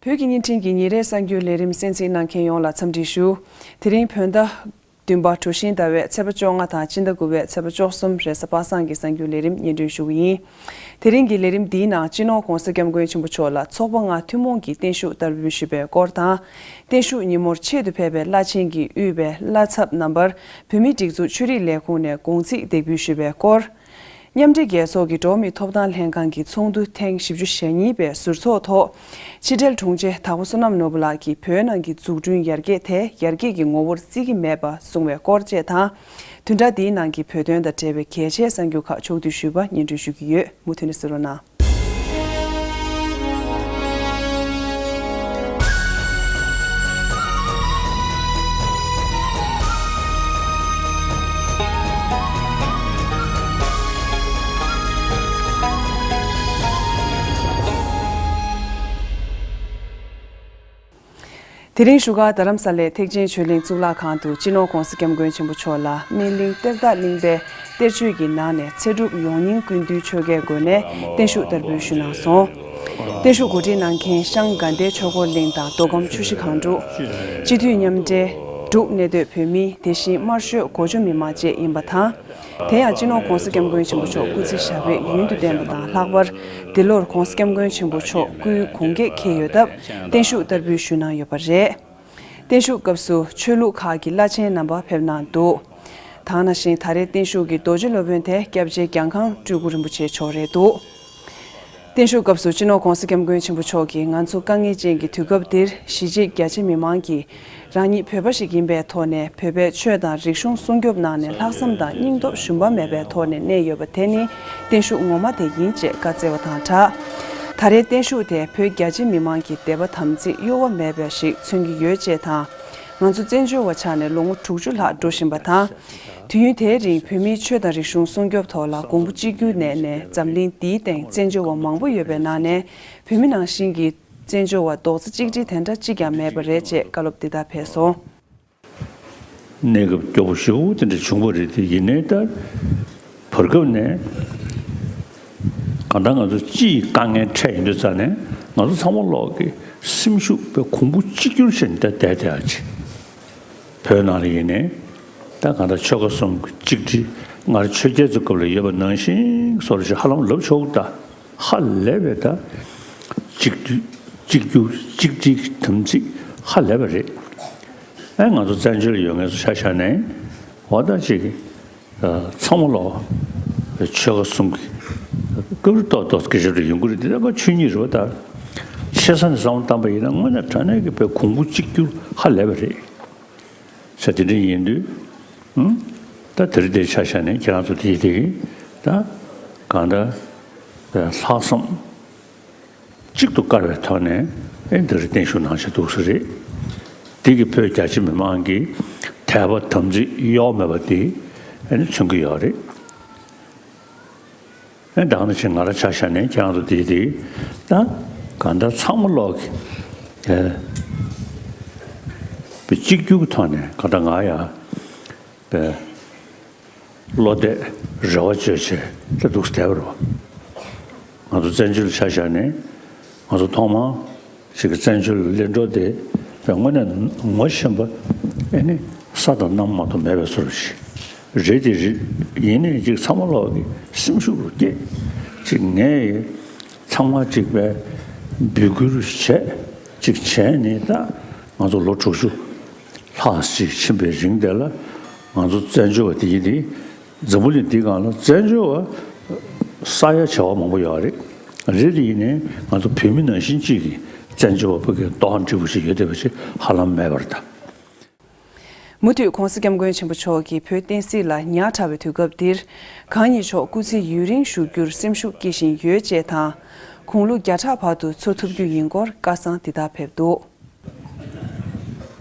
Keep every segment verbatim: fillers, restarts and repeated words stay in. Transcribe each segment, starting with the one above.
བོད་ཀྱི་བརྙན་འཕྲིན་གྱི་ཉིན་རེའི་གསར་འགྱུར་ལས་རིམ་གསན་གཟིགས་གནང་མཁན་ཡོངས་ལ་འཚམས་འདྲི་ཞུ། དེ་རིང་བོད་ཟླ་བདུན་པ་གྲོ་བཞིན་ཟླ་བའི་ཚེས་པ་བཅོ་ལྔ་དང་སྤྱི་ཟླ་དགུ་པའི་ཚེས་པ་བཅུ་གསུམ་རེས་གཟའ་པ་སངས་ཀྱི་གསར་འགྱུར་ལས་རིམ་སྙན་སྒྲོན་ཞུ་གི་ཡིན། དེ་རིང་གི་ལས་རིམ་འདིའི་ནང་སྤྱི་ནོར་༧གོང་ས་༧སྐྱབས་མགོན་ཆེན་པོ་མཆོག་ལ་ཚོགས་པ་ལྔ་ཐུན་མོང་གིས་བརྟན་བཞུགས་བསྟར་འབུལ་ཞུས་པའི་སྐོར་དང་། བརྟན་བཞུགས་ཉིན་མོར་ཆེད་དུ་ཕེབས་པའི་བླ་ཆེན་གྱིས་དབུས་པའི་བླ་ཚབ་རྣམ་པར་བོད་མིའི་སྒྲིག་འཛུགས་ཆོས་རིག་ལས་ཁུངས་ནས་དགོངས་ཚིག་འདེགས་འབུལ་ཞུས་པའི་སྐོར། མཉམ་འབྲེལ་རྒྱལ་ཚོགས་ཀྱི་འགྲོ་བ་མིའི་ཐོབ་ཐང་ལྷན་ཁང་གི་ཚོགས་འདུ་ཐེངས་བཞི་བཅུ་ཞེ་གཉིས་པའི་ཟུར་ཚོགས་ཐོག་ཕྱི་དྲིལ་དྲུང་ཆེ་དྭགས་པོ་བསོད་ནམས་ནོར་བུ་ལགས་ཀྱིས་བོད་ནང་གི་འཛུགས་སྐྲུན་ཡར་རྒྱས་དེ་ཡར་རྒྱས་ཀྱི་ངོ་བོར་བརྩི་གི་མེད་པ་གསུངས་པའི་སྐོར་བཅས་དང་། བདུན་ཕྲག་འདིའི་ནང་གི་བོད་དོན་དང་འབྲེལ་བའི་གལ་ཆེའི་གསར་འགྱུར་ཁག་ཕྱོགས་བསྡུས་ཞུས་པ་སྙན་སྒྲོན་ཞུ་གི་ཡོད། མུ་མཐུད་ནས་གསན་རོགས་གནང་། དེ་རིང་བཞུགས་སྒར་རྡ་རམ་ས་ལའི་ཐེག་ཆེན་ཆོས་གླིང་གཙུག་ལག་ཁང་དུ་སྤྱི་ནོར་༧གོང་ས་༧སྐྱབས་མགོན་ཆེན་པོ་མཆོག་ལ་སྨིན་གླིང་གཏེར་བདག་གླིང་པའི་གཏེར་ཆོས་ཀྱི་ནང་ནས་ཚེ་སྒྲུབ་ཡོངས་སྙིང་ཀུན་འདུས་ཆོས་རྒྱལ་སྒོ་ནས་བརྟན་བཞུགས་བསྟར་འབུལ་ཞུས་གནང་སོང་། བརྟན་བཞུགས་གོ་སྒྲིག་གནང་མཁན་ཤང་དགའ་ལྡན་ཆོས་འཁོར་གླིང་དང་མདོ་ཁམས་ཆུ་བཞི་སྒང་དྲུག་སྤྱི་འཐུས་མཉམ་འབྲེལ་འབྲུག་གནས་སྡོད་བོད་མི་དེ་བཞིན་དམར་ཤོག་གོ་ཇོ་མི་མང་བཅས་ཡིན་པ་དང་། དེ་ཡང་སྤྱི་ནོར་༧གོང་ས་༧སྐྱབས་མགོན་ཆེན་པོ་མཆོག་སྐུ་ཚེ་ཞབས་པད་ཡུན་དུ་བརྟན་པ་དང་། ལྷག་པར་འདི་ལོར་༧གོང་ས་༧སྐྱབས་མགོན་ཆེན་པོ་མཆོག་སྐུའི་དགུང་གེགས་འཁེལ་ཡོད་སྟབས་བརྟན་བཞུགས་བསྟར་འབུལ་ཞུས་གནང་ཡོད་པ་རེད། བརྟན་བཞུགས་སྐབས་སུ་ཆོས་ལུགས་ཁག་གི་བླ་ཆེན་རྣམ་པ་ཕེབས་གནང་འདུག་ད་ག་ནང་བཞིན་ད་རེས་བརྟན་བཞུགས་ཀྱི་རྡོ་རྗེ་སློབ་དཔོན་དེ་སྐྱབས་རྗེ་གྱང་ཁང་སྤྲུལ་སྐུ་རིན་པོ་ཆེ་མཆོག་རེད་འདུག་བརྟན་བཞུགས་སྐབས་སུ་སྤྱི་ནོར་༧གོང་ས་༧སྐྱབས་མགོན་ཆེན་པོ་མཆོག་གིས་ང་ཚོ་དཀའ་ངལ་ཅན་གྱི་དུས་སྐབས་འདིར་གཞིས་བྱེས་རྒྱ་ཆེ་མི་མང་གིས་རང་ཉིད་བོད་པ་ཞིག་ཡིན་པའི་ཐོག་ནས་བོད་པའི་ཆོས་དང་རིག་གཞུང་སྲུང་སྐྱོབ་གནང་ནས་ལྷག་བསམ་དང་སྙིང་སྟོབས་ཞུམ་པ་མེད་པའི་ཐོག་ནས་གནས་ཡོད་པ་དེ་ནི་བརྟན་བཞུགས་ངོ་མ་དེ་ཡིན་ཅེས་བཀའ་སྩལ་བ་དང་སྦྲགས། ད་རེས་བརྟན་བཞུགས་དེ་བོད་རྒྱ་ཆེ་མི་མང་གི་དད་པ་དམ་ཚིག་གཡོ་བ་མེད་པ་ཞིག་མཚོན་གྱི་ཡོད་ཅེས་དང་། ང་ཚོ་བཙན་བྱོལ་བ་ཆགས་ནས་ལོ་ངོ་དྲུག་ཅུ་ལྷག་འགྲོ་བཞིན་པ་དང་། དུས་ཡུན་དེའི་རིང་བོད་མིའི་ཆོས་དང་རིག་གཞུང་སྲུང་སྐྱོབ་ཐོག་ལ་གོང་བུ་གཅིག་གྱུར་གནས་ནས་འཛམ་གླིང་འདིའི་སྟེང་བཙན་བྱོལ་བ་མང་པོ་ཡོད་པའི་ནང་ནས་བོད་མི་ནང་བཞིན་གྱི་བཙན་བྱོལ་བ་རྡོག་རྩ་གཅིག་སྒྲིལ་དེ་འདྲ་གཅིག་ཀྱང་མེད་པ་རེད་ཅེས་བཀའ་སློབ་འདི་ལྟར་ཕེབས་སོང་། གནས་སྐབས་སྐྱོ་པོ་ཞེ་པོ་དེ་འདྲ་བྱུང་བ་རེད་དེ། ཡིན་ནའི་ད་བར་སྐབས་ནས་གང་ལྟར་ང་ཚོ་སྤྱི་ཡི་དཀའ་ངལ་འཕྲད་ཡོང་དུས་ཙང་ནས་ང་ཚོ་ཚང་མ་ལོག་གི་སེམས་ཤུགས་པའི་གོང་བུ་གཅིག་གྱུར་བྱས་ནས་ད་བསྡད་བསྡད་ཡ་ཅིག་བོད་ནང་ལ་ཡིན་ནའི་ད་གང་ལྟར་ཆོལ་ཁ་གསུམ་གྱི་གཅིག་སྒྲིལ་སྔར་ཆོས་རྒྱལ་ཚོའི་སྐབས་ལ་ཡོད་པ་ནང་བཞིན་བཟོ་འདྲ་ཞིག་ཧ་ལམ་ལབ་ཆོག་གི། ད་ཧ་ལས་པའི་ད་གཅིག་སྒྲིལ་གཅིག་གྱུར་གཅིག་སྒྲིལ་གྱི་དམ་ཚིག་ཧ་ལས་པ་རེད། ཨེ་ང་ཚོ་བཙན་བྱོལ་ལ་ཡོད་མཁན་ཚོ་ཆ་བཞག་ནས་འོ་ད་ཅིག་ཚང་མ་ལོག་ཆོལ་ཁ་གསུམ་གྱི་སྐབས་རེ་ཏོག་ཏོག་སྐད་ཆ་རེ་ཡོང་གི་རེད། དེ་ད་ཁོ་ཆོས་ཉིད་རེད་པ། ད་ཆེ་ས་ནས་བསམ་བློ་བཏང་པ་ཡིན་ན་དངོས་གནས་དྲང་གནས་ཀྱི་བོད་གོང་བུ་གཅིག་གྱུར་ཧ་ལས་པ་རེད། ས་དེ་འདྲ་ཡིན་དུས། ཨུམ། ད་དེ་རིང་དེ་ཆ་བཞག་ནས་ཁྱེད་རང་ཚོ་དེ་དེ་ད་གང་ལྟར་ལྷག་བསམ་གཅིག་ཏུ་དཀར་བའི་ཐོག་ནས་ཨེ་འདི་རིང་བརྟན་བཞུགས་གནང་བྱས་འདུག་ས་རེད། དེ་གི་བོད་རྒྱ་ཆེ་མི་མང་གི་དད་པ་དམ་ཚིག་གཡོ་མེད་པ་དེ་ཨེ་ནི་མཚོན་གྱི་ཡོད་རེད། ཨེ་ད་ག་ནང་བཞིན་ང་རང་ཆ་བཞག་ནས་ཁྱེད་རང་ཚོ་དེ་དེ་ད་གང་ལྟར་ཚང་མ་ལོག་གི་ཨེ་བོད་གཅིག་གྱུར་གྱི་ཐོག་ནས་གང་ལྟར་ང་ཡང་བོད་བློ་གཏད་རེ་བ་བཅོལ་བྱས་ད་འདུག་བསྡད་པ་རེད་པ། ང་ཚོ་བཙན་བྱོལ་ཆ་བཞག་ནས་ང་ཚོ་ཐོག་མར་ཞིག་གི་བཙན་བྱོལ་གླེང་གྲོགས་དེ་དངོས་གནས་ངོ་ཤེས་པ་ཨེ་ནི་ས་དང་གནམ་མ་གཏོགས་མེད་པའི་བཟོ་འདྲ་ཞིག་རེད་དེ་རེད། ཡིན་ནའི་ཅིག་ཚང་མ་ལོག་གི་སེམས་ཤུགས་རུ་སྐྱེད་ཅིག་ངས་ཚང་མ་ཅིག་པའི་འབོད་སྐུལ་བྱས་ཅིག་བྱས་ནས་ད་ང་ཚོ་ལོ་དྲུག་ཅུ་ལྷག་ཅིག་ཕྱིན་པའི་རིང་དེ་ལ་ང་ཚོ་བཙན་བྱོལ་བ་དེ་ཡིན་དེ། འཛམ་བུ་གླིང་འདིའི་སྒང་ལ་བཙན་བྱོལ་བ་ས་ཡ་བྱེ་བ་མང་པོ་ཡོད་རེད། རེད་དེ་ཡིན་ནའི་ང་ཚོ་བོད་མི་ནང་བཞིན་གཅིག་གིས་བཙན་བྱོལ་བ་ཕ་གིར་ལྟོ་ཧ་འགྲིག་པོ་ཞིག་ཡོད་བསྡད་པ་ཞིག་ཧ་ལམ་མེད་པ་རེད་ད། མུ་མཐུད་༧གོང་ས་༧སྐྱབས་མགོན་ཆེན་པོ་མཆོག་གིས་བོད་བསྟན་སྲིད་ལ་ཉག་ཕྲ་བའི་དུས་སྐབས་འདིར་གང་ཉིད་མཆོག་སྐུ་ཚེ་ཡུན་རིང་བཞུགས་རྒྱུར་སེམས་ཤུགས་སྐྱེ་བཞིན་ཡོད་ཅེས་དང་། དགུང་ལོ་བརྒྱ་ཕྲག་བར་དུ་འཚོ་ཐུབ་རྒྱུ་ཡིན་སྐོར་བཀའ་གསང་འདི་ལྟར་ཕེབས་འདུག་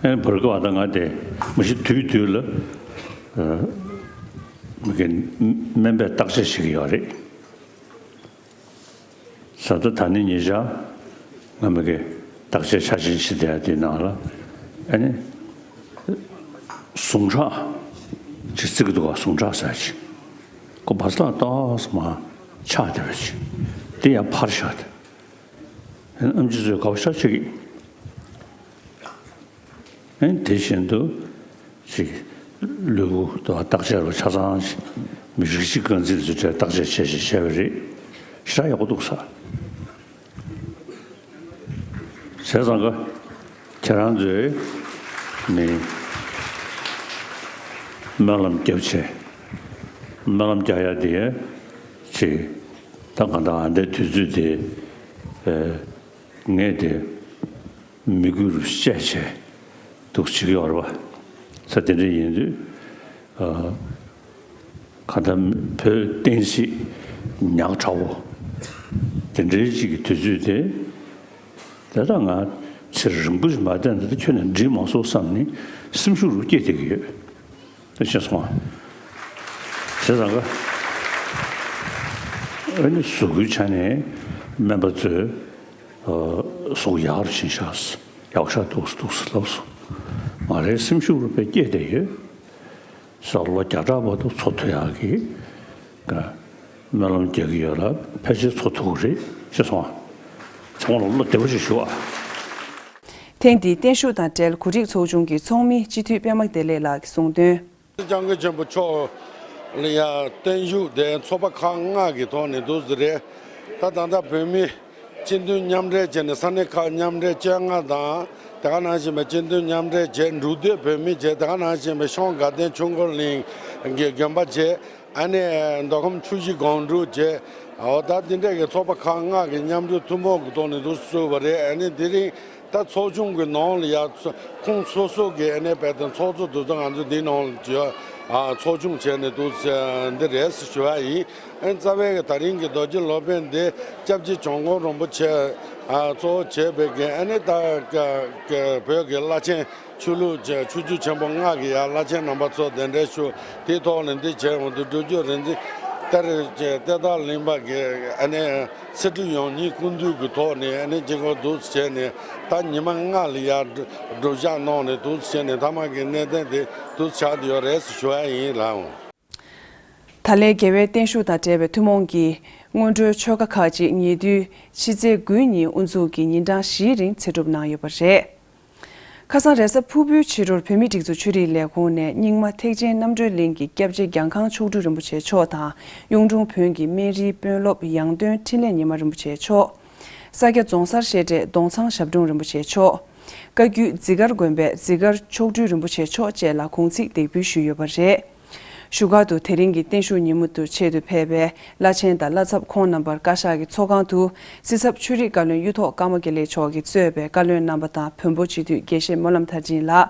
ཨེ་བར་སྐབས་ཨ་ད་ང་དེ་མ་གཞི་དུས་དུས་ལ་ཨ་མི་གི་སྨན་པས་བརྟག་དཔྱད་བྱེད་ཀྱི་ཡོད་རེད། ས་ད་ད་ནི་ཉེ་ཆར་ང་མི་གི་བརྟག་དཔྱད་ཆ་ཆེན་བྱེད་བསྡད་དེའི་ནང་ལ་ཨ་ནི་ཟུངས་ཁྲག་ཅིག་བརྩི་གི་འདུག་ག་ཟུངས་ཁྲག་ཟེར་ཅིག་ཁོ་བ་ས་ལ་ཏོག་ཙམ་མར་ཆག་བསྡད་པ་ཅིག་དེ་ཡང་འཕར་བཞག་སྟེ། ཨམ་ཆི་ཚོས་ག་པར་ཤ་ཆེ་གི་ ཨེ་དེ་བཞིན་དུ་ཅིག་ལུས་པོ་དང་བརྟག་དཔྱད་རུ་ཆ་ཚང་ཞིག་མི་རིགས་གཅིག་རྐང་འཛིན་ཚུལ་བྲལ་བརྟག་དཔྱད་བྱས་ཤིག་བྱས་པ་རེད། ཞེ་དྲག་ཡག་པོ་འདུག་ས། བྱས་ཙང་ག་ཁྱེད་རང་ཚོས་ནི་སྨོན་ལམ་རྒྱབ་བྱས། སྨོན་ལམ་རྒྱག་ཡ་དེ་ཅིག་ད་གང་ལྟར་ཨ་འདའི་དུས་ཚོད་དེ་ངས་དེ་མི་དགོས་རུ་བཤད་བྱས་འདུག་བྱེད་ཀྱི་ཡོད་རེད་པ། ས་དེ་འདྲ་ཡིན་དུས། གང་ལྟར་བོད་བསྟན་སྲིད་ཉག་ཕྲ་བོ་དེ་འདྲའི་ཅིག་གི་དུས་ཚོད་དེ། དེ་ལྟར་ང་ཚེ་རིང་པོ་ཞིག་མ་བསྡད་ན་ད་ཁྱོན་ནས་འགྲིག་མ་སོང་བསམ་ནས་སེམས་ཤུགས་རུ་སྐྱེས་བསྡད་ཀྱི་ཡོད། དེ་ཤེས་སོང་ང་། བྱས་ཙང་ག་ཨ་ནི་གཟུགས་པོའི་ཆ་ནས་སྨན་པ་ཚོས་གཟུགས་ཡག་རུ་ཕྱིན་ཤག་ཡག་ཤག་འདུག་འདུག་ལབ་སོང་། ང་རའི་སེམས་ཤུགས་རུ་དཔེ་སྐྱེས་བསྡད་ཡོད། ས་ལོ་བརྒྱ་ཕྲག་བར་དུ་འཚོ་ཐུབ་ཡག་གི་སྨོན་ལམ་རྒྱག་གི་ཡོད་ལ་ཕལ་ཆེར་འཚོ་ཐུབ་ཀྱི་རེད་ཅེས་གསུངས་པ། ཚང་མ་ལ་བློ་བདེ་པོ་ཞིག་ཞུ་བ། ཐེངས་འདིའི་བརྟན་བཞུགས་དང་འབྲེལ་གོ་སྒྲིག་ཚོགས་ཆུང་གི་ཚོགས་མི་སྤྱི་འཐུས་པད་མ་བདེ་ལེགས་ལགས་ཀྱིས་གསུངས་དོན། སྐྱབས་མགོན་ཆེན་པོ་མཆོག་ལ་ཡང་བརྟན་བཞུགས་དེ་ཚོགས་པ་ཁག་ལྔ་གི་ཐོག་ནས་འདུག་ཟེར་རེད། ད་ད་ལྟ་བོད་མི་སྤྱི་འཐུས་མཉམ་འབྲེལ་བྱས་ནས་ས་གནས་ཁག་མཉམ་འབྲེལ་བཅོ་ལྔ་དང་། དེ་ག་ནང་བཞིན་པའི་སྤྱི་འཐུས་མཉམ་འབྲེལ་བྱས། འབྲུག་སྡོད་བོད་མི་བྱས། དེ་ག་ནང་བཞིན་པའི་ཤང་དགའ་ལྡན་ཆོས་འཁོར་གླིང་གི་དགོན་པ་བྱས། ཨ་ནི་མདོ་ཁམས་ཆུ་བཞི་སྒང་དྲུག་བྱས། འོ་ད་འདི་འདྲ་གི་ཚོགས་པ་ཁག་ལྔ་གི་མཉམ་འབྲེལ་ཐུན་མོང་གི་ཐོག་ནས་འདུག་བཟོས་པ་རེད། ཨ་ནི་དེ་རིང་ད་ཚོགས་ཆུང་གི་ནང་ལ་ཡ་ཚོ་ཁོང་སོ་སོ་གི་ཨ་ནི་དཔེ་དེ་ཚོགས་གཙོ་དེ་ཚོ་ང་ཚོ་འདི་ནང་ལ་ཡ་ཚོགས་ཆུང་བྱས་ནས་འདུག་འདི་རེད་ཟེར་ཞུ་བ་ཡིན། ཨ་ནི་རྩ་བའི་གི་ད་རིང་གི་རྡོ་རྗེ་སློབ་དཔོན་འདི་སྐྱབས་རྗེ་བྱམས་མགོན་རིན་པོ་ཆེ་གཙོ་བོ་བྱས་པའི་གི་ཨ་ནི་ད་བོད་ཀྱི་བླ་ཆེན་ཆོས་ལུགས་ཆོས་བརྒྱུད་ཆེན་པོ་ལྔ་གི་ཡང་བླ་ཆེན་རྣམ་པ་ཚོ་གདན་འདྲེན་ཞུ། དེའི་ཐོག་ནས་འདི་བྱས་འོང་དུས་སྒྲུབ་བརྒྱུད་རིག་འཛིན་གཏེར་གཏེར་བདག་གླིང་པ་གི་ཨ་ནི་ཚེ་སྒྲུབ་ཡོངས་སྙིང་ཀུན་འདུས་ཀྱི་ཐོག་ནས་ཨ་ནི་དཀྱིལ་འཁོར་འདུག་སེ་བྱས་ནས་ད་ཉི་མ་ལྔ་ལ་ཡར་སྒྲུབ་ཞག་གནང་ནས་འདུག་སེ་བྱས་ནས་མཐའ་མ་གི་གནད་དོན་དེ་འདུག་སེ་ཆགས་བསྡད་ཡོད་རེད་ཟེར་ཞུ་ཡ་ཡིན་ལགས། ད་ལན་རྒྱལ་བའི་བརྟན་བཞུགས་དང་འབྲེལ་བའི་ཐུན་མོང་གི་སྔོན་འགྲོའི་ཆོ་ག་ཁག་ཅིག་ཉེ་དུས་ཕྱི་ཚེས་དགུ་ཉིན་དབུ་འཛུགས་ཀྱིས་ཉིན་གྲངས་བཞིའི་རིང་ཚེ་སྒྲུབ་གནང་ཡོད་པ་རེད། ཁ་སང་རེས་གཟའ་ཕུར་བུའི་ཕྱི་དྲོར་བོད་མིའི་སྒྲིག་འཛུགས་ཆོས་རིག་ལས་ཁུངས་ནས་རྙིང་མ་ཐེག་ཆེན་རྣམ་གྲོལ་གླིང་གི་སྐྱབས་རྗེ་རྒྱང་ཁང་མཆོག་སྤྲུལ་རིན་པོ་ཆེ་མཆོག་དང་། གཡུང་དྲུང་བོན་གྱི་སྨན་རིའི་དཔོན་སློབ་ཡང་སྟོན་འཕྲིན་ལས་ཉི་མ་རིན་པོ་ཆེ་མཆོག་ས་སྐྱ་རྫོང་སར་བཤད་གྲྭའི་གདོང་ཚང་ཞབས་དྲུང་རིན་པོ་ཆེ་མཆོག་བཀའ་བརྒྱུད་འཛི་སྒར་དགོན་པའི་འཛི་སྒར་མཆོག་སྤྲུལ་རིན་པོ་ཆེ་མཆོག་བཅས་ལ་གུང་ཚིགས་འདེགས་འབུལ་ཞུས་ཡོད་པ་རེད། བཞུགས་སྒར་དུ་དེ་རིང་གི་བརྟན་བཞུགས་ཉིན་མོ་དུ་ཆེད་དུ་ཕེབས་པའི་བླ་ཆེན་དང་བླ་ཚབ་ཁོང་རྣམ་པར་བཀའ་ཤག་གི་ཚོགས་ཁང་དུ། སྲིད་ཚབ་ཆོས་རིག་བཀའ་བློན་གཡུ་ཐོག་ཀརྨ་དགེ་ལེགས་མཆོག་གིས་གཙོས་པའི་བཀའ་བློན་རྣམ་པ་དང་། བོན་པོ་སྤྱི་འཐུས་དགེ་བཤེས་སྨོན་ལམ་མཐར་ཕྱིན་ལགས།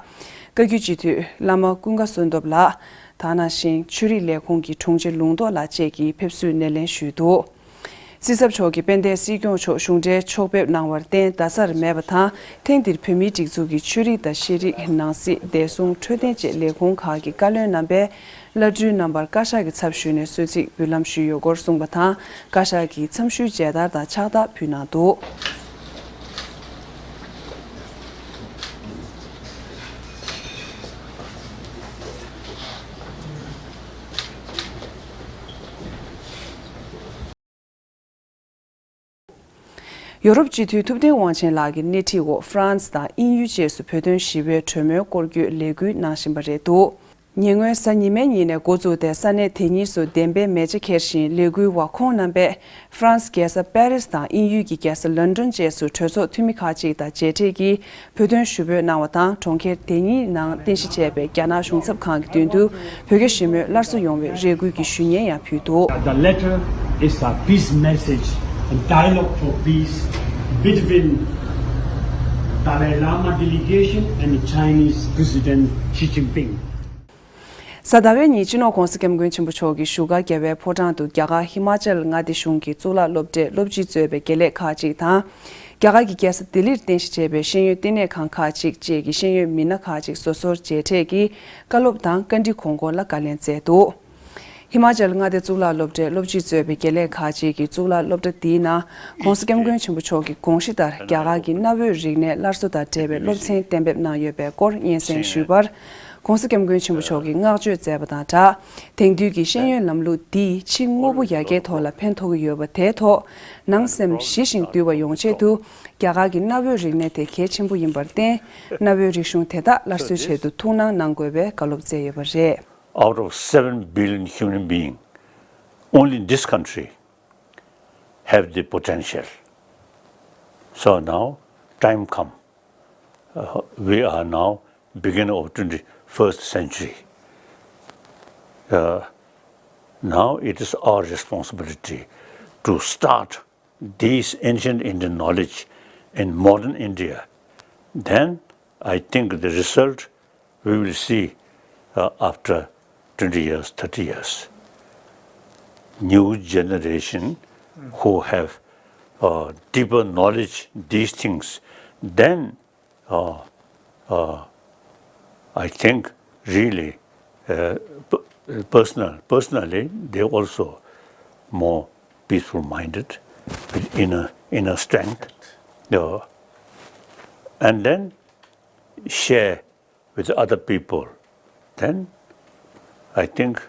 བཀའ་བརྒྱུད་སྤྱི་འཐུས་བླ་མ་ཀུན་དགའ་བསོད་སྟོབས་ལགས། དེ་ནང་བཞིན་ཆོས་རིག་ལས་ཁུངས་ཀྱི་དྲུང་ཆེ་ལུང་རྟོགས་ལགས་བཅས་ཀྱིས་ཕེབས་བསུའི་སྣེ་ལེན་ཞུས་འདུག། སྲིད་ཚབ་མཆོག་གིས་དཔལ་ལྡན་སྲིད་སྐྱོང་མཆོག་གཞུང་འབྲེལ་ཕྱོགས་ཕེབས་གནང་བར་བརྟེན་རྡ་སར་མེད་པ་དང་། ཐེངས་འདིར་བོད་མིའི་སྒྲིག་འཛུགས་ཀྱི་ཆོས་རིག་དང་ཤེས་རིག་ནང་སྲིད་བདེ་སྲུང་འཕྲོད་བསྟེན་བཅས་ལས་ཁུངས་ཁག་གི་བཀའ་བློན་རྣམ་པས་བླ་སྤྲུལ་རྣམ་པར་བཀའ་ཤག་གི་ཚབ་ཞུས་ནས་གསོལ་ཚིགས་འབུལ་ལམ་ཞུས་ཡོད་སྐོར་གསུངས་པ་དང་། བཀའ་ཤག་གིས་འཚམས་ཞུའི་མཇལ་དར་དང་ཕྱག་རྟགས་ཕུལ་གནང་འདུག། ཡོ་རོབ་སྤྱི་འཐུས་ཐུབ་བསྟན་དབང་ཆེན་ལགས་ཀྱི་སྣེ་ཁྲིད་འོག་ཧྥ་རན་སི་དང་དབྱིན་ཡུལ་བཅས་སུ་བོད་དོན་ཞི་བའི་གྲོས་མོལ་སྐོར་སྐྱོད་ལས་འགུལ་གནང་བཞིན་པ་རེད་འདུག། ཉེ་སྔོན་གཟའ་ཉི་མའི་ཉིན་ནས་འགོ་བཙུགས་ཏེ་ས་གནས་དེ་གཉིས་སུ་བདེན་པའི་མེ་ལྕེ་འཁྱེར་བཞིན་ལས་འགུལ་བ་ཁོང་རྣམ་པས་ཧྥ་རན་སི་རྒྱལ་ས་པེ་རིས་དང་དབྱིན་ཡུལ་གྱི་རྒྱལ་ས་ལོན་ཌོན་བཅས་སུ་གྲོས་ཚོགས་འཐུས་མི་ཁག་ཅིག་དང་མཇལ་འཕྲད་ཀྱིས། བོད་དོན་ཞུ་འབོད་གནང་བ་དང་། གྲོང་ཁྱེར་དེ་གཉིས་ནང་རྟེན་གཞི་བྱས་པའི་རྒྱ་ནག་གཞུང་ཚབ་ཁང་གི་མདུན་དུ་བོད་རྒྱ་ཞི་མོལ་སླར་གསོ་ཡོང་བའི་རེ་སྐུལ་གྱི་ཞུ་སྙན་ཡང་ཕུལ་འདུག། The letter is a peace message, a dialogue for peace between Dalai Lama delegation and Chinese President Xi Jinping. གཟའ་ཟླ་བའི་ཉིན་སྤྱི་ནོར་༧གོང་ས་༧སྐྱབས་མགོན་ཆེན་པོ་མཆོག་གིས་བཞུགས་སྒར་རྒྱལ་བའི་ཕོ་བྲང་དུ་རྒྱ་གར་ཧི་མ་ཅལ་མངའ་སྡེ་གཞུང་གི་གཙུག་ལག་སློབ་གྲྭའི་སློབ་སྤྱིས་གཙོས་པའི་དགེ་ལས་ཁག་ཅིག་དང་། རྒྱ་གར་གྱི་རྒྱལ་ས་ལྡི་ལིར་རྟེན་གཞི་བྱས་པའི་ཤེས་ཡོན་བསྟི་གནས་ཁང་ཁག་ཅིག་བཅས་ཀྱི་ཤེས་ཡོན་མི་སྣ་ཁག་ཅིག་སོ་སོར་མཇལ་འཕྲད་ཀྱིས་བཀའ་སློབ་དང་བཀའ་འདྲི་དགོངས་སྐོར་ལ་བཀའ་ལན་སྩལ་འདུག། ཧི་མ་ཅལ་མངའ་སྡེ་གཙུག་ལག་སློབ་གྲྭའི་སློབ་སྤྱིས་གཙོས་པའི་དགེ་ལས་ཁག་ཅིག་གིས་གཙུག་ལག་སློབ་གྲྭ་འདིའི་ནང་༧གོང་ས་༧སྐྱབས་མགོན་ཆེན་པོ་མཆོག་གི་དགོངས་གཞི་ལྟར་རྒྱ་གར་གྱི་གནའ་བོའི་རིག་གནས་སླར་གསོ་དང་འབྲེལ་བའི་སློབ་ཚན་གཏན་འབེབས་གནང་ཡོད་པའི་སྐོར་སྙན་སེང་ཞུས་པར། ༸གོང་ས་༸སྐྱབས་མགོན་ཆེན་པོ་མཆོག་གིས་བསྔགས་བརྗོད་མཛད་པ་དང་སྦྲགས། དེང་དུས་ཀྱི་ཤེས་ཡོན་ལམ་ལུགས་འདིས་ཕྱི་དངོས་པོ་ཡར་རྒྱས་ཐོག་ལ་ཕན་ཐོགས་ཀྱི་ཡོད་པ་དེའི་ཐོག་ནང་སེམས་ཞི་ཞིང་དུལ་བ་ཡོང་ཆེད་དུ། རྒྱ་གར་གྱི་གནའ་བོའི་རིག་གནས་དེ་གལ་ཆེན་པོ་ཡིན་པར་བརྟེན། གནའ་བོའི་རིག་གཞུང་དེ་དག་སླར་གསོའི་ཆེད་དུ་ཐུགས་སྣང་གནང་དགོས་པའི་བཀའ་སློབ་སྩལ་ཡོད་པ་རེད། Out of seven billion human being, only this country have the potential. So now, time come. Uh, we are now beginning of twenty-first century. Uh, now it is our responsibility to start these ancient Indian knowledge in modern India. Then I think the result we will see, uh, after twenty years, thirty years. New generation who have, uh, deeper knowledge, these things, then, uh, uh, I think really, uh, p- personal, personally, they also more peaceful minded, with inner, inner strength, uh, and then share with other people, then I think,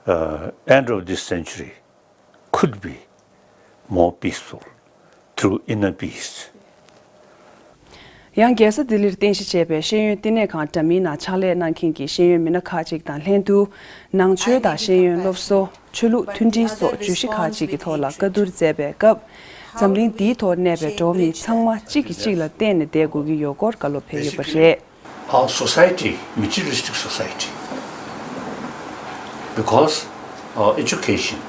uh, end of this century could be more peaceful through inner peace. ཡང་རྒྱལ་ས་ལྡི་ལིར་རྟེན་གཞི་བྱས་པའི་ཤེས་ཡོན་བསྟི་གནས་ཁང་འདྲ་མིན་ནང་ཕྱག་ལས་གནང་མཁན་གྱི་ཤེས་ཡོན་མི་སྣ་ཁག་ཅིག་དང་ལྷན་དུ། ནང་ཆོས་དང་ཤེས་ཡོན་སློབ་གསོ། ཆོས་ལུགས་མཐུན་སྒྲིལ་སོགས་བརྗོད་གཞི་ཁག་ཅིག་གི་ཐོག་ལ་བཀའ་བསྡུར་མཛད་པའི་སྐབས། འཛམ་གླིང་འདིའི་ཐོག་གནས་པའི་འགྲོ་བ་མི་ཚང་མ་གཅིག་གིས་གཅིག་ལ་བརྟེན་ནས་བསྡད་དགོས་ཀྱི་ཡོད་སྐོར་བཀའ་སློབ་ཕེབས་ཡོད་པ་རེད། Our society, materialistic society, because our education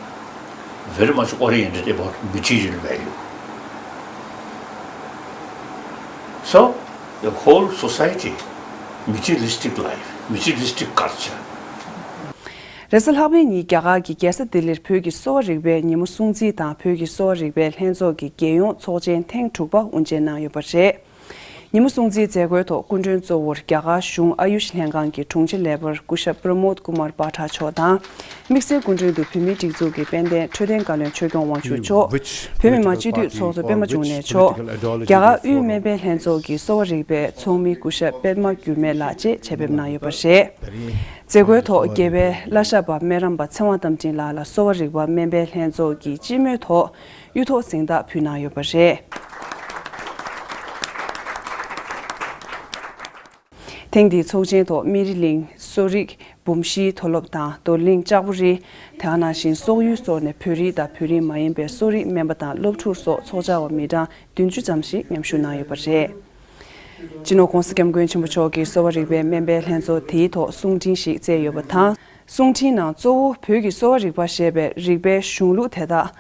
very much oriented about material value. So, the whole society, materialistic life, materialistic culture. རེས་གཟའ་ལྷག་པའི་ཉིན་རྒྱ་གར་གྱི་རྒྱལ་ས་ལྡི་ལིར་བོད་ཀྱི་གསོ་བ་རིག་པའི་ཉིན་མོ་སྲུང་བརྩི་དང་བོད་ཀྱི་གསོ་བ་རིག་པའི་ལྷན་ཚོགས་ཀྱི་རྒྱལ་ཡོངས་ཚོགས་ཆེན་ཐེངས་དྲུག་པ་དབུ་འབྱེད་གནང་ཡོད་པ་རེད། ཉིན་མོ་སྲུང་བརྩིའི་མཛད་སྒོའི་ཐོག་སྐུ་མགྲོན་གཙོ་བོར་རྒྱ་གར་གཞུང་ཨ་ཡུཤ་ལྷན་ཁང་གི་དྲུང་ཆེ་ལས་འཕར་སྐུ་ཞབས་པྲ་མོད་ཀུ་མར་པ་ཊ་མཆོག་དང་། དམིགས་བསལ་སྐུ་མགྲོན་དུ་བོད་མིའི་སྒྲིག་འཛུགས་ཀྱི་དཔལ་ལྡན་འཕྲོད་བསྟེན་བཀའ་བློན་ཆོས་སྐྱོང་དབང་ཕྱུག་མཆོག་བོད་མི་མང་སྤྱི་འཐུས་ཚོགས་གཙོ་པད་མ་འབྱུང་གནས་མཆོག་རྒྱ་གར་དབུས་སྨན་པའི་ལྷན་ཚོགས་ཀྱི་གསོ་བ་རིག་པའི་ཚོགས་མི་སྐུ་ཞབས་པད་མ་འགྱུར་མེད་ལགས་བཅས་ཆེད་ཕེབས་གནང་ཡོད་པ་རེད། མཛད་སྒོའི་ཐོག་རྒྱལ་བའི་བླ་ཞབས་པ་སྨན་རམས་པ་ཚེ་དབང་རྟ་མགྲིན་ལགས་ལ་གསོ་བ་རིག་པ་སྨན་པའི་ལྷན་ཚོགས་ཀྱིས་སྤྱི་མོས་ཐོག་གཡུ་ཐོག་གཟེངས་རྟགས་ཕུལ་གནང་ཡོད་པ་རེད། ཐེངས་འདིའི་ཚོགས་ཆེན་ཐོག་སྨན་རི་གླིང་གསོ་རིག་འབུམ་བཞིའི་མཐོ་སློབ་དང་རྡོར་གླིང་ལྕགས་པོ་རི། དེ་ག་ནང་བཞིན་སོག་ཡུལ་སོགས་ནས་བོད་རིགས་དང་བོད་རིགས་མ་ཡིན་པའི་གསོ་རིག་སྨན་པ་དང་སློབ་ཕྲུག་སོགས་ཚོགས་བཅར་བ་མི་གྲངས་བདུན་ཅུ་ཙམ་ཞིག་མཉམ་ཞུགས་གནང་ཡོད་པ་རེད། སྤྱི་ནོར་༸གོང་ས་༸སྐྱབས་མགོན་ཆེན་པོ་མཆོག་གིས་གསོ་བ་རིག་པའི་སྨན་པའི་ལྷན་ཚོགས་དེའི་ཐོག་གསུང་འཕྲིན་ཞིག་བསྩལ་ཡོད་པ་དང་། གསུང་འཕྲིན་ནང་གཙོ་བོ་བོད་ཀྱི་གསོ་བ་རིག་པ་ཞེས་པའི་རིག་པའི་གཞུང་ལུགས་དེ་དག་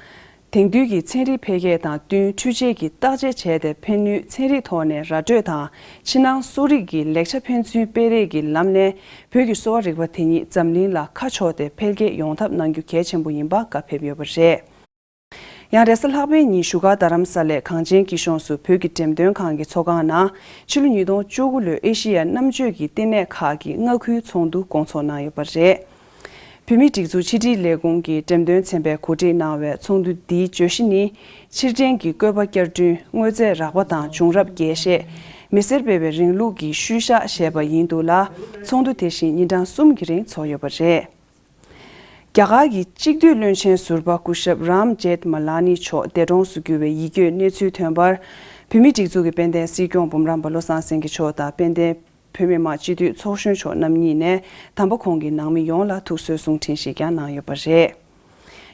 དེང་དུས་ཀྱི་ཚན་རིག་འཕེལ་རྒྱས་དང་བསྟུན་འཕྲུལ་ཆས་ཀྱིས་བརྟག་དཔྱད་བྱས་ཏེ་ཕན་ནུས་ཚན་རིག་ཐོག་ནས་ར་སྤྲོད་དང་ཕྱི་ནང་གསོ་རིག་གི་ལེགས་ཆ་ཕན་ཚུན་སྤེལ་རེས་ཀྱི་ལམ་ནས་བོད་ཀྱི་གསོ་བ་རིག་པ་དེ་ཉིད་འཛམ་གླིང་ལ་ཁ་ཕྱོགས་ཏེ་འཕེལ་རྒྱས་ཡོང་ཐབས་གནང་རྒྱུ་གལ་ཆེན་པོ་ཡིན་པ་བཀའ་ཕེབས་ཡོད་པ་རེད། ཡང་རེས་གཟའ་ལྷག་པའི་ཉིན་བཞུགས་སྒར་རྡ་རམ་ས་ལའི་གངས་ཅན་སྐྱིད་གཤོངས་སུ་བོད་ཀྱི་འགྲེམས་སྟོན་ཁང་གི་ཚོགས་ཁང་ནང་ཕྱི་ལོ་ཉིས་སྟོང་བཅུ་དགུ་ལོའི་ཨེ་ཤེ་ཡ་གནམ་བརྗོད་ཀྱི་བསྟི་གནས་ཁག་གི་མངའ་ཁུལ་ཚོགས་འདུ་སྐོང་ཚོགས་གནང་ཡོད་པ་རེད། བོད་མིའི་སྒྲིག་འཛུགས་ཕྱི་དྲིལ་ལས་ཁུངས་ཀྱི་འགྲེམས་སྟོན་ཚན་པས་གོ་སྒྲིག་གནང་བའི་ཚོགས་འདུ་འདིའི་བརྗོད་གཞི་ནི། ཕྱིར་དྲན་གྱི་བཀོད་པ་བསྐྱར་སྐྲུན། དངོས་རྫས་རགས་པ་དང་བྱུང་རབས་རྒྱས་བཤད། མི་སེར་སྤེལ་བའི་རིང་ལུགས་ཀྱི་ཤུལ་བཞག་ཞེས་པ་ཡིན་འདུག་ལ། ཚོགས་འདུ་དེ་བཞིན་ཉིན་གྲངས་གསུམ་གྱི་རིང་འཚོགས་ཡོད་པ་རེད། རྒྱ་གར་གྱི་གཅིག་སྡུད་བློན་ཆེན་ཟུར་པ་སྐུ་ཞབས་རམ་ཇེཐ་མ་ལ་ནི་མཆོག་འདས་གྲོངས་སུ་གྱུར་བའི་ཡིད་སྐྱོའི་གནས་ཚུལ་ཐོན་པར། བོད་མིའི་སྒྲིག་འཛུགས་ཀྱི་དཔལ་ལྡན་སྲིད་སྐྱོང་འབུམ་རམས་པ་བློ་བཟང་སེང་གེ་མཆོག་དང་དཔལ་ལྡན་བོད་མི་མང་སྤྱི་འཐུས་ཚོགས་གཞོན་མཆོག་རྣམ་གཉིས་ནས་དམ་པ་ཁོང་གི་ནང་མི་ཡོངས་ལ་ཐུགས་གསོའི་གསུང་འཕྲིན་ཞིག་ཀྱང་གནང་ཡོད་པ་རེད།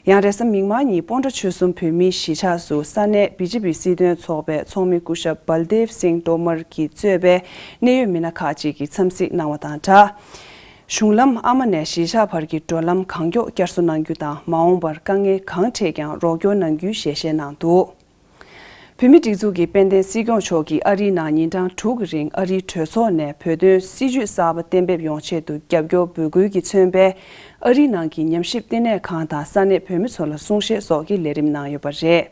ཡང་རེས་གཟའ་མིག་དམར་ཉིན་སྤོན་ཊ་ཆོལ་གསུམ་བོད་མིའི་གཞིས་ཆགས་སུ་ས་གནས་བི་ཇེ་པི་སྲིད་དོན་ཚོགས་པའི་ཚོགས་མི་སྐུ་ཞབས་བལ་དེབ་སིང་ཏོ་མར་གྱིས་གཙོས་པའི་གནད་ཡོད་མི་སྣ་ཁག་ཅིག་གིས་འཚམས་གཟིགས་གནང་བ་དང་སྦྲགས། གཞུང་ལམ་ཨ་མ་ནས་གཞིས་ཆགས་བར་གྱི་འགྲོ་ལམ་གང་མགྱོགས་བསྐྱར་གསོ་གནང་རྒྱུ་དང་མ་འོངས་པར་དཀའ་ངལ་གང་འཕྲད་ཀྱང་རོགས་སྐྱོར་གནང་རྒྱུའི་ཞལ་བཞེས་གནང་འདུག་བོད་མིའི་སྒྲིག་འཛུགས་ཀྱི་དཔལ་ལྡན་སྲིད་སྐྱོང་མཆོག་གིས་ཨ་རིའི་ནང་ཉིན་གྲངས་དྲུག་གི་རིང་ཨ་རིའི་གྲོས་ཚོགས་ནས་བོད་དོན་སྲིད་བྱུས་གསར་པ་གཏན་འབེབས་ཡོང་ཆེད་དུ་རྒྱབ་སྐྱོར་འབོད་སྐུལ་གྱིས་མཚོན་པའི་ཨ་རིའི་ནང་གི་ཉམས་ཞིབ་བསྟི་གནས་ཁང་དང་ས་གནས་བོད་མི་ཚོ་ལ་གསུང་བཤད་སོགས་ཀྱི་ལས་རིམ་གནང་ཡོད་པ་རེད།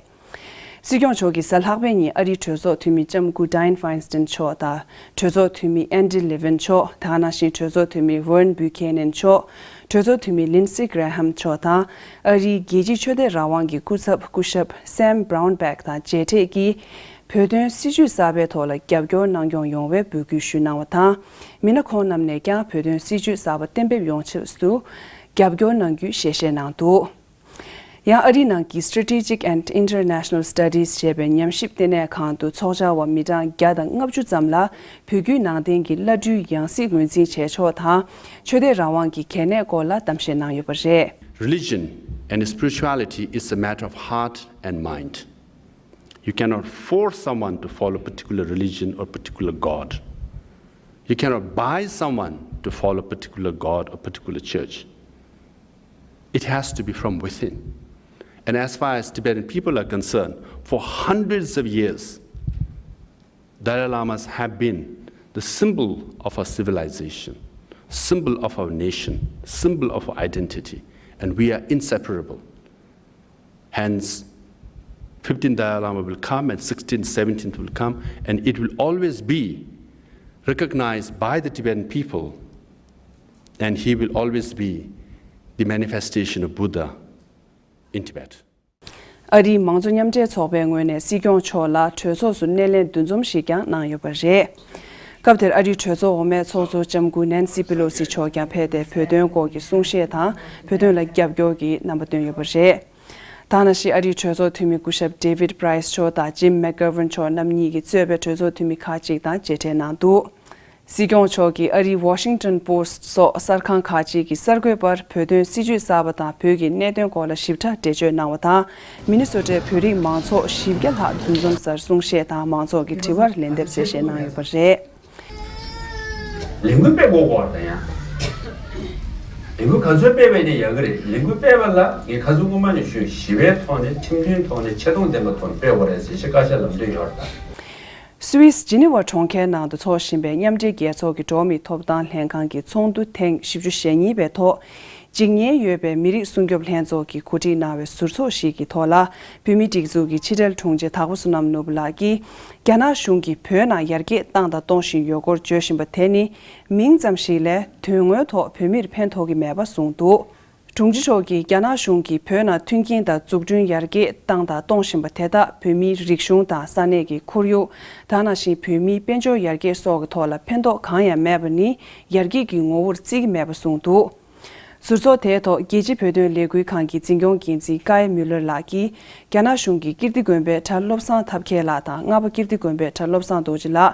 སྲིད་སྐྱོང་མཆོག་གིས་གཟའ་ལྷག་པའི་ཉིན་ཨ་རིའི་གྲོས་ཚོགས་འཐུས་མི་ལྕམ་སྐུ་Dianne Feinstein མཆོག་དང་གྲོས་ཚོགས་འཐུས་མི་Andy Levin མཆོག་དེ་ག་ནང་བཞིན་གྲོས་ཚོགས་འཐུས་མི་Vern Buchanan མཆོག་གྲོས་ཚོགས་འཐུས་མི་Lindsey Graham མཆོག་དང་ཨ་རིའི་རྒྱལ་སྤྱིའི་ཆོས་དད་རང་དབང་གི་སྐུ་ཚབ་སྐུ་ཞབས་Sam Brownback དང་མཇལ་འཕྲད་ཀྱིས། བོད་དོན་སྲིད་བྱུས་གསར་པའི་ཐོག་ལ་རྒྱབ་སྐྱོར་གནང་སྐྱོང་ཡོང་བའི་འབོད་སྐུལ་ཞུས་གནང་བ་དང་། མི་སྣ་ཁོང་རྣམས་ནས་ཀྱང་བོད་དོན་སྲིད་བྱུས་གསར་པ་གཏན་འབེབས་ཡོང་ཆེད་དུ་རྒྱབ་སྐྱོར་གནང་རྒྱུའི་ཞལ་བཞེས་གནང་འདུག། ཡང་ཨ་རིའི་ནང་གི་Strategic and International Studies ཞེས་པའི་ཉམས་ཞིབ་ལྟེ་གནས་ཁང་དུ་ཚོགས་བཅར་བ་མི་གྲངས་བརྒྱ་དང་ལྔ་བཅུ་ཙམ་ལ་བོད་བརྒྱུད་ནང་བསྟན་གྱི་བླ་སྤྲུལ་ཡང་སྲིད་ངོས་འཛིན་བྱས་ཕྱོགས་དང་། ཆོས་དད་རང་དབང་གི་གལ་གནད་སྐོར་ལ་གཏམ་བཤད་གནང་ཡོད་པ་རེད། Religion and spirituality is a matter of heart and mind. You cannot force someone to follow a particular religion or particular god. You cannot buy someone to follow a particular god or particular church. It has to be from within. And as far as Tibetan people are concerned, for hundreds of years, Dalai Lamas have been the symbol of our civilization, symbol of our nation, symbol of our identity, and we are inseparable. Hence, fifteenth Dalai Lama will come and sixteenth, seventeenth will come, and it will always be recognized by the Tibetan people, and he will always be the manifestation of Buddha in Tibet. ཨ་རིའི་མང་གཙོ་མཉམ་འབྲེལ་ཚོགས་པའི་ངོས་ནས་སྲིད་སྐྱོང་མཆོག་ལ་གྲོས་ཚོགས་སུ་སྣེ་ལེན་འདུ་འཛོམས་ཤིག་ཀྱང་གནང་ཡོད་པ་རེད། སྐབས་དེར་ཨ་རིའི་གྲོས་ཚོགས་འོག་མའི་ཚོགས་གཙོ་ལྕམ་སྐུ་ནན་སི་པེ་ལོ་སི་མཆོག་ཀྱང་ཕེབས་ཏེ་བོད་དོན་སྐོར་གྱི་གསུང་བཤད་དང་བོད་དོན་ལ་རྒྱབ་སྐྱོར་གྱི་རྣམ་པ་བཏོན་ཡོད་པ་རེད། ད་ནང་བཞིན་ཨ་རིའི་གྲོས་ཚོགས་འཐུས་མི་སྐུ་ཞབས་David Price མཆོག་དང་Jim McGovern མཆོག་རྣམ་གཉིས་ཀྱིས་གཙོས་པའི་གྲོས་ཚོགས་འཐུས་མི་ཁག་ཅིག་དང་མཇལ་འཕྲད་གནང་འདུག། སྲིད་སྐྱོང་མཆོག་གིས་ཨ་རིའི་Washington Post སོགས་གསར་ཁང་ཁག་ཅིག་གི་གསར་འགོད་པར་བོད་དོན་སྲིད་བྱུས་གསར་པ་དང་བོད་ཀྱི་གནད་དོན་སྐོར་ལ་ཞིབ་ཕྲ་འགྲེལ་བརྗོད་གནང་བ་དང་། མི་ནི་སོ་ཊའི་བོད་རིགས་མང་ཚོགས་བཞི་བརྒྱ་ལྷག་འདུ་འཛོམས་སར་གསུང་བཤད་དང་མང་ཚོགས་ཀྱི་དྲི་བར་ལན་འདེབས་གསལ་བཤད་གནང་ཡོད་པ་རེད། ལས་འགུལ་སྤེལ་དགོས་དགོས་པ་དང་ཡང་། ལས་འགུལ་ག་ཚོད་སྤེལ་བས་ནས་ཡག་གི་རེད། ལས་འགུལ་སྤེལ་བ་ལ་ངས་ཁ་སང་སྔོན་མ་ནས་ཞུས། ཞི་བའི་ཐོག་ནས་ཁྲིམས་མཐུན་ཐོག་ནས་ཆེ་མཐོང་ལྡན་པའི་ཐོག་ནས་སྤེལ་དགོས་རེད་ཟེར་ཞེས་བཀའ་ཤག་ལམ་སྟོན་ཡོད་རེད་ད། སུད་སི་ཇི་ནི་ཝ་གྲོང་ཁྱེར་ནང་དུ་འཚོགས་བཞིན་པའི་མཉམ་འབྲེལ་རྒྱལ་ཚོགས་ཀྱི་འགྲོ་བ་མིའི་ཐོབ་ཐང་ལྷན་ཁང་གི་ཚོགས་འདུ་ཐེངས་བཞི་བཅུ་ཞེ་གཉིས་པའི་ཐོག་འཇིགས་ཉེན་ཡོད་པའི་མི་རིགས་སྲུང་སྐྱོབ་ལྷན་ཚོགས་ཀྱིས་གོ་སྒྲིག་གནང་བའི་ཟུར་ཚོགས་ཤིག་གི་ཐོག་ལ། བོད་མིའི་སྒྲིག་འཛུགས་ཀྱི་ཕྱི་དྲིལ་དྲུང་ཆེ་དྭགས་པོ་བསོད་ནམས་ནོར་བུ་ལགས་ཀྱིས། རྒྱ་ནག་གཞུང་གིས་བོད་ནང་ཡར་རྒྱས་བཏང་དང་གཏོང་བཞིན་ཡོད་སྐོར་བརྗོད་བཞིན་པ་དེ་ནི། མིང་ཙམ་ཞིག་ལས་དོན་དངོས་ཐོག་བོད་མིར་ཕན་ཐོགས་ཀྱི་མེད་པ་གསུངས་འདུག། དྲུང་ཆེ་མཆོག་གིས་རྒྱ་ནག་གཞུང་གིས་བོད་ནང་མཐུན་རྐྱེན་དང་འཛུགས་སྐྲུན་ཡར་རྒྱས་བཏང་དང་གཏོང་བཞིན་པ་དེ་དག་བོད་མིའི་རིག་གཞུང་དང་ས་གནས་ཀྱི་ཁོར་ཡུག། ད་ནང་བཞིན་བོད་མིའི་དཔལ་འབྱོར་ཡར་རྒྱས་སོགས་ཀྱི་ཐོག་ལ་ཕན་ཐོགས་གང་ཡང་མེད་པ་ནི་ཡར་རྒྱས་ཀྱི་ངོ་བོར་བརྩི་གི་མེད་པ་གསུངས་འདུག། ཟུར་ཚོགས་དེའི་ཐོག་རྒྱལ་སྤྱིའི་བོད་དོན་ལས་འགུལ་ཁང་གི་འཛིན་སྐྱོང་འགན་འཛིན་ཀའི་མིའུ་ལར་ལགས་ཀྱིས། རྒྱ་ནག་གཞུང་གིས་ཀིརྟི་དགོན་པའི་གྲྭ་བློ་བཟང་ཐབས་མཁས་ལགས་དང་རྔ་པ་ཀིརྟི་དགོན་པའི་གྲྭ་བློ་བཟང་རྡོ་རྗེ་ལགས།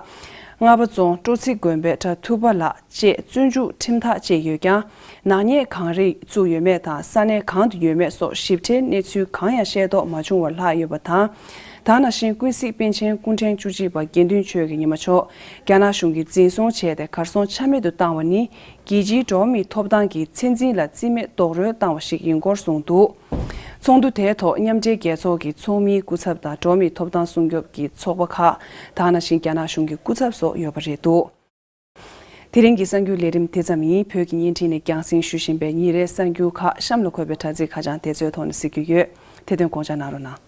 རྔ་པ་རྫོང་སྤྲོ་ཚིགས་དགོན་པའི་གྲྭ་ཐུབ་པ་ལགས་བཅས་བཙོན་འཇུག་ཁྲིམས་ཐག་བཅད་ཡོད་ཀྱང་། ནག་ཉེས་གང་རིགས་བཙུགས་ཡོད་མེད་དང་ས་གནས་གང་དུ་ཡོད་མེད་སོགས་ཞིབ་ཕྲའི་གནས་ཚུལ་གང་ཡང་ཤེས་རྟོགས་མ་བྱུང་བར་ལྷག་ཡོད་པ་དང་། ད་ནང་བཞིན་ཀུན་གཟིགས་པཎ་ཆེན་སྐུ་ཕྲེང་བཅུ་གཅིག་པ་དགེ་འདུན་ཆོས་ཀྱི་ཉི་མ་མཆོག་རྒྱ་ནག་གཞུང་གིས་འཛིན་བཟུང་བྱས་ཏེ་གར་སོང་ཆ་མེད་དུ་བཏང་བ་ནི། རྒྱལ་སྤྱིའི་འགྲོ་བ་མིའི་ཐོབ་ཐང་གི་ཚད་འཛིན་ལ་རྩིས་མེད་རྡོག་རོལ་བཏང་བ་ཞིག་ཡིན་སྐོར་གསུངས་འདུག། ཚོགས་འདུ་དེའི་ཐོག་མཉམ་འབྲེལ་རྒྱལ་ཚོགས་ཀྱི་ཚོགས་མིའི་སྐུ་ཚབ་དང་འགྲོ་བ་མིའི་ཐོབ་ཐང་སྲུང་སྐྱོབ་ཀྱི་ཚོགས་པ་ཁག་དང་ནང་བཞིན་རྒྱ་ནག་གཞུང་གི་སྐུ་ཚབ་སོགས་ཡོད་པ་རེད་འདུག། དེ་རིང་གི་གསར་འགྱུར་ལས་རིམ་དེ་ཙམ་ཡིན། བོད་ཀྱི་བརྙན་འཕྲིན་ནས་རྒྱང་སྲིང་ཞུ་བཞིན་པའི་ཉིན་རེའི་གསར་འགྱུར་ཁག་གཤམ་ལ་འཁོད་པའི་དྲ་ཚིགས་ཁ་བྱང་དེ་ཚོའི་ཐོག་ནས་གཟིགས་རྒྱུ་ཡོད། དེ་དོན་དགོངས་འཇགས་གནང་རོགས་གནང་།